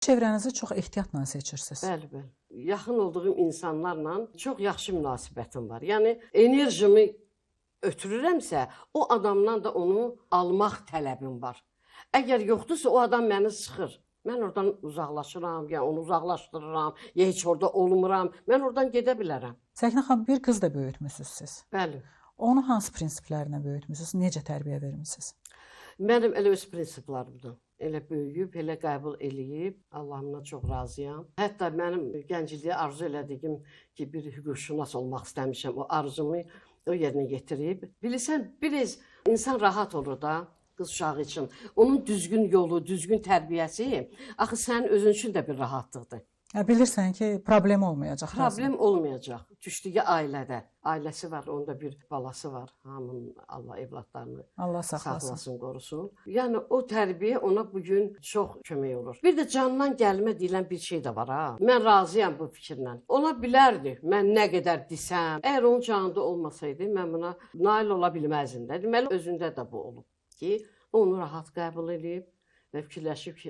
Çevrənizi çox ehtiyatla seçirsiniz. Bəli, bəli. Yaxın olduğum insanlarla çox yaxşı münasibətim var. Yəni enerjimi ötürürəmsə, o adamdan da onu almaq tələbim var. Əgər yoxdursa, o adam məni sıxır. Mən oradan uzaqlaşıram, ya onu uzaqlaşdırıram, ya heç orada olmuram. Mən oradan gedə bilərəm. Səkinə xanım, bir qız da böyütmüsünüz siz. Bəli. Onu hansı prinsiplərlə böyütmüsünüz? Necə tərbiyə vermisiniz? Mənim elə öz prinsiplərimdir. Elə böyüyüb, elə qəbul eləyib, Allahımdan çox razıyam. Hətta mənim gənclikdə arzu elədiyim ki, bir hüquqşünas olmaq istəmişəm. O arzumu o yerinə yetirib. Bilirsən, biraz insan rahat olur da qız uşağı üçün. Onun düzgün yolu, düzgün tərbiyəsi axı sənin özün üçün də bir rahatlıqdır. Ya bilirsən ki, problem olmayacaq. Problem olmayacaq. Düşdüyü ailədə. Ailəsi var, onun da bir balası var. Hamının Allah evladlarını Allah saxlasın. saxlasın, qorusun. Yəni o tərbiyə ona bu gün çox kömək olur. Bir də candan gəlmə deyilən bir şey də var ha. Mən razıyam bu fikirlə. Ola bilərdi. Mən nə qədər desəm, əgər onun canında olmasaydı, mən buna nail ola bilməzdim də. Deməli özündə də bu olub ki, onu rahat qəbul eləyib və fikirləşib ki,